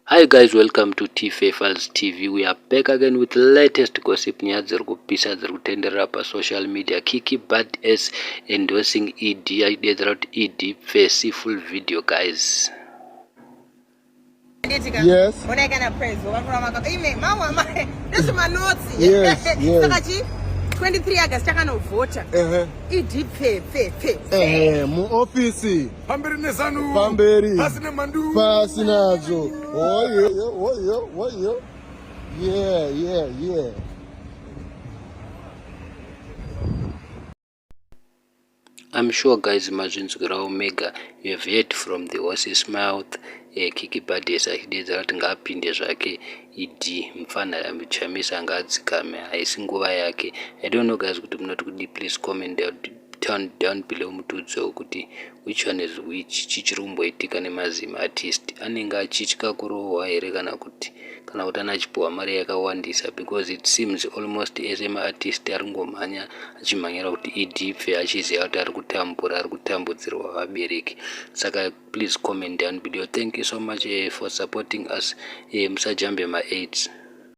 Hi guys, welcome to T Files TV. We are back again with latest gossip nyaya dziri kupisa dziri kutenderera pasocial media. Kiki Bad S endorsing ED achidedzera kuti ED pfesi full video guys. Yes. Ona kana praise vakura vaka ime mawa ma ndezve manotsi. Yes, yes. Saka chi 23 August takanovhota. Ehe. ED pfe pfe pfe. Ehe, muofisi Pamberi nezanu. Pamberi. Pasi nemandu. Pasi nadzo. Oyo, oyo, oyo. Yeah, yeah, yeah. I'm sure guys mazvinzwirawo mega you have heard from the horse's mouth eh, Kiki Bades achideedzera kuti ngaapinde zvake ED mfana Chamisa ngaadzikame haisi nguva yake I don't know guys kuti munoti kudii please comment down, down below mutiudzewo kuti which one is which chichiri kumboitika nemazim artist anenge achitya kurohwa here kana kuti kana kuti anachipiwa mari yakawandisa because it seems almost ese maartist ari kungomhanya achimhanyira kuti ED pfe achiziva kuti ari kutambura ari kutambudzirwa vabereki saka please comment down below thank you so much for supporting us musajambe maaids.